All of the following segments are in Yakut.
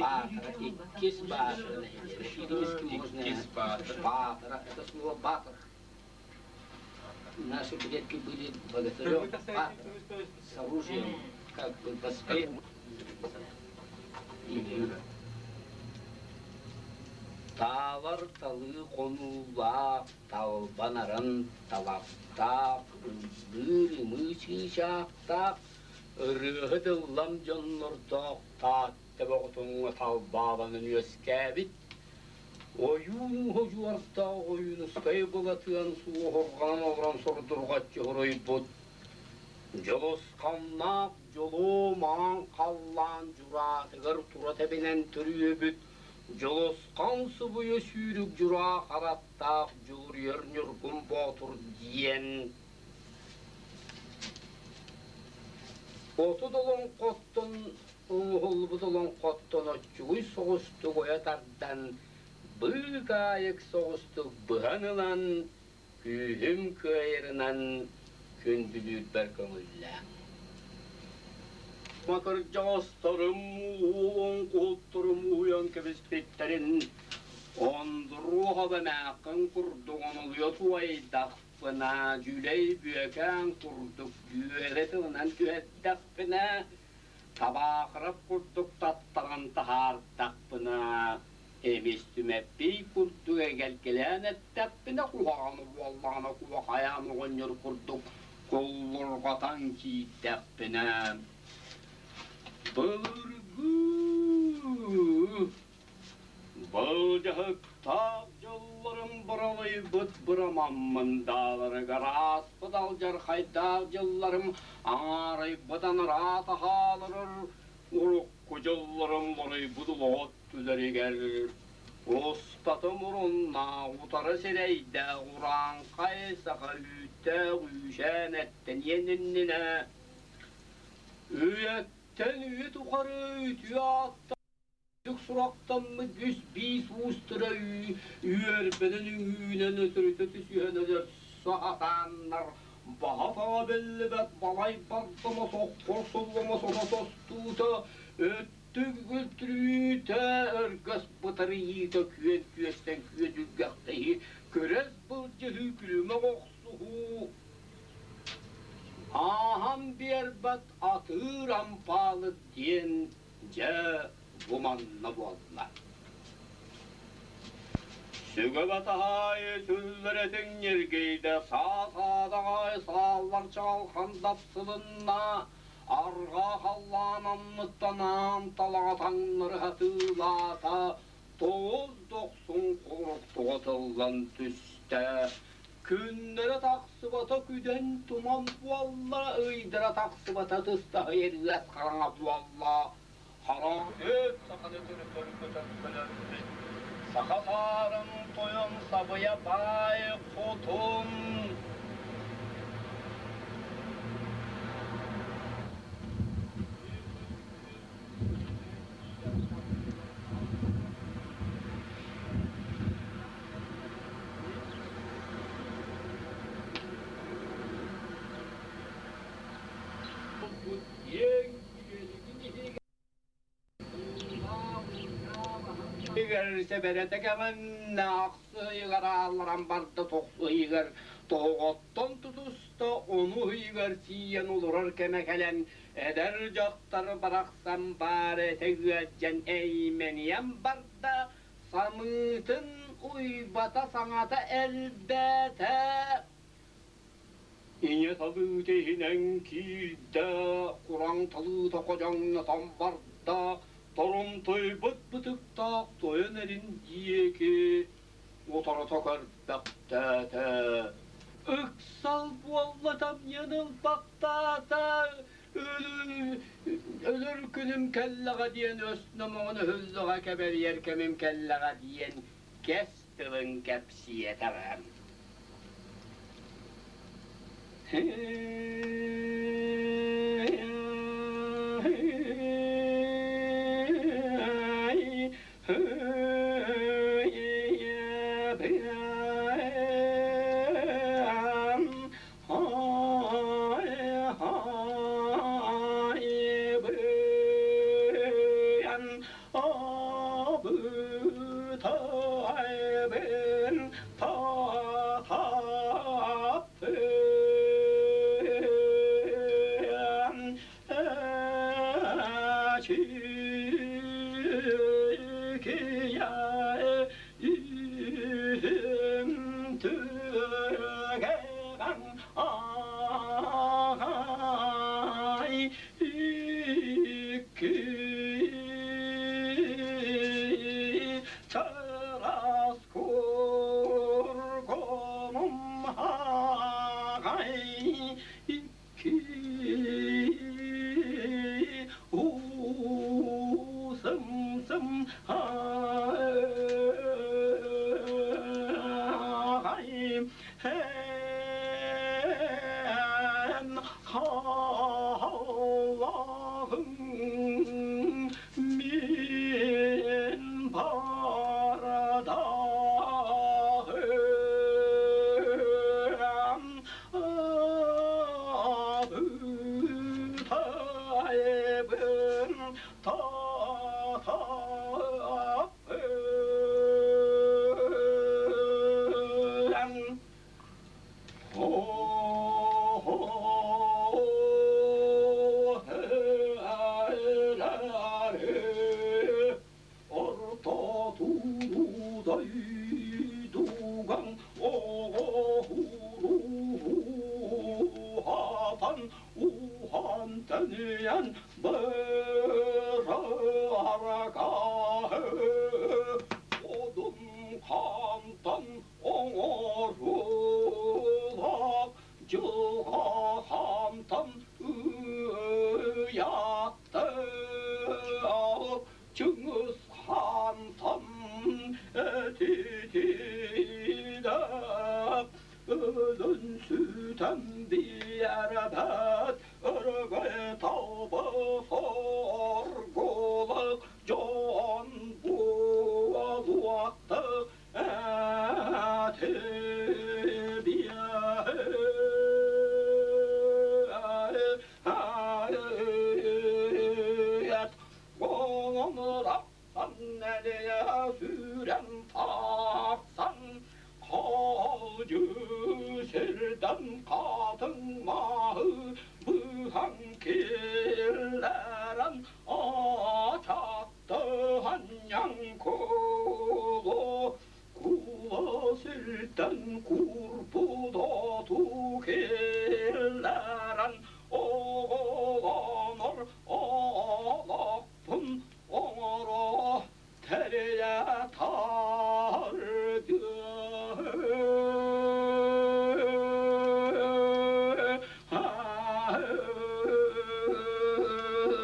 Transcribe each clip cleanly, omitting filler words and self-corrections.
Баатара, иккис Баатара нэһилиэгэ. Иккис Баатара. Баатара, это слово Батор. Наши предки были богатырем Батором, с оружием, как бы доспех. Таалар талыы хонуулаах, талбанаран талахтаах, ыллыыр ымыы чыычаахтаах, ырыаһыт ыллам дьоннордоох Таатта бөҕөтүҥҥэ талбааланан үөскээбит, ойуун уһудьуордаах Ойуунускай Былатыан суоһурҕанан олорон сурдурҕаччы суруйбут Дьулусханнаах дьолуо маҥан халлаан дьураатыгар тура тэбинэн төрүөбүт Дьулусхан субуйа сүүрүк дьураа харахтаах Дьулуруйар Ньургун Боотур диэн 30 олоҥхоттон оҥоһуллубут олоҥхоттон оччугуй соҕустук ойо тардан, быыкаайык соҕустук быһан ылан, күүһүм кыайарынан күндүлүүрбэр көҥүллээх. Кырдьаҕастарым уһун уһуйан кэбиспиттэрин Ондуруоһап эмээххин курдук онолуйа туойдахпына, дьүлэй бүөкээн курдук дьүөрэ тылынан түһэрдэхпинэ, табаахырап курдук таттаран таһаардахпына, эмис Түмэппий курдук эгэлгэлээн эттэхпинэ, куһаҕаны буоллаҕына куохайаан оҕонньор курдук куллурҕатан киирдэхпинэ, былыргы Былдьаһыктаах дьылларым быралыйбыт бырамаммын дааларыгар ааспыт алдьархайдаах дьылларым аҥаарыйбыт анараа таһааларар урукку дьылларым лоройбут олоҕот түлэригэр устата муруннаах утары сирэйдээх урааҥхай саха үүттээх үүсээн эттэниэн иннинэ үйэттэн үйэ тухары үтүө ааттаах Сурахтаммыт үс биис уустара үөрбэнэн үҥүүнэн өтөрүтэ түсүһэн өлөрсө сатааннар, баһа-таҕа биллибэт балай бардама соххор суллама соно тостуута, өттүк үлтүрүүтэ, өргөс бытарыйыыта күөн күөстэн күөдүргэхтэһии, күрэс былдьаһыы күлүмэх охсуһуу, ааһан биэрбэт атыыр ампаалык диэн Дьэ, бу манна буолла. Сүгэ батаһаайы сүллэрэтиҥ ньиргийдэ, саа-саадаҕай сааллар чаҕылхан дапсылынна, арҕаа халлаан анныттан аан талаҕа таҥнары хатыылаата, тоҕус дохсун курук тоҕо тыллан түстэ. Күннэрэ тахсыбата күдэн туман буолла, ыйдара тахсыбата тыстаһыйар ыас хараҥа буолла. Хараҥа өт саханы төрүтөр көтөр көлөрбүт. Саха саарын тойон сабыйа баай хотун Сэбэрэтэ кэмэннэ ахсыйыгар аалларан барда тохсуйугар тоһоҕоттон тутуста ону ыйыгар тиийэн олорор кэмэ кэлэн эдэр дьахтар барахсан баар этэ ыаддьан эймэнийэн барда Самыытын уйбата саҥата элбээтэ. Ийэ талыыта иһинэн киирдэ, кураҥ талыыта ходьоҥнотон барда, торумтуйбут бытыктаах тойон эрин диэки утарыта көрбөхтөөтө. Ыксал буолла тамньан ылбахтаата, Өлөр күнүм кэллэҕэ диэн өс номоҕун өһүллэҕэ кэбэрийэр кэмим кэллэҕэ диэн кэс тылын кэпсиэтэҕэ. Абытайбын татаптым Үчүгэй түгэҕин аҕай икки чараас кургумум аҕай икки уусым аҕай эн халлаҕыҥ мин бардаҕым Абытайбын татаппын Орто дойдуган оҕоһуруһатан уһан тэнийэн быраргаһы одун хантан оҥоруулаах дьылҕа хантан ыйаахтаах Чыҥыс хаантан этитиилээх өлөн сүтэн биэрбэт өрөгөй талба соргулах дьон буолуохтаах Оҥорохтон элиэ сүүрэн тахсан, халдьы сирдэн хатыҥ маһы быһан киллэрэн ачаттыһан ньаҥкулу кула сиртэн курбут оту киллэрэн оҕолонор олохпун оҥоро тэрийэ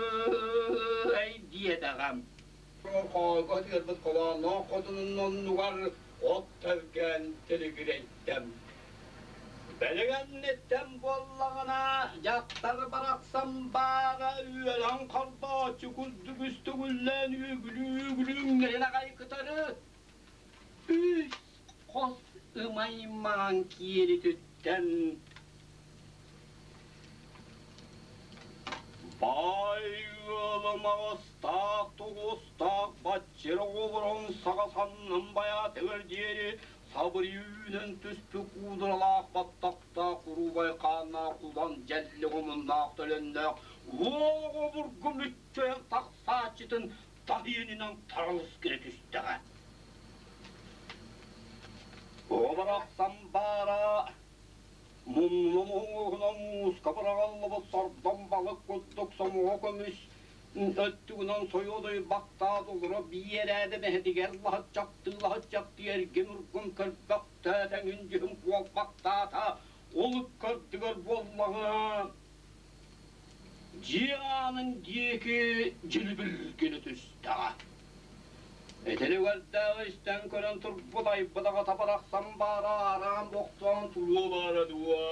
тардыай диэтэҕим. Хоойго тыырбыт холоонноох хотунун оннугар от тэлгээн тилигирэйдэм. Бэлигэнниттэн буоллаҕына, дьахтар барахсан баара үөрэн холбооччу курдук үс төгүллээн үөгүлүү-үөгүлүү аҕай кытары үс хос ымай маҥан киэлититтэн баай ыалым аҕыстаах тоҕустаах баччыр оҕолорун саҕа саннын байаатыгар диэри Сабырыйыынан түспүт куудуралаах баттахтаах куруубай хааннаах улан дьэллик омуннаах төлөннөөх уол оҕобургу мүччүйэн тахсааччытын таһыйынынан таралыс гына түстэҕэ. Оҕо барахсан баара муннун уҥуоҕунан мууска быраҕыллыбыт сордон балык курдук сомоҕо көмүс өттүгүнэн сойуодуй баттаат олоро биэрээдэ бэһэтигэр лаһыччахтыы-лаһыччахтыы эргин-ургун көрбөхтөөтө эҥин дьүһүн буолбахтаата ол ыккардыгар буоллаҕына дьиэ аанын диэки дьилбир гына түстэҕэ. Этэригэрдээҕи истэн көрөн турбут айбыт аҕата барахсан баара аараан бохтоон туруо баара дуо?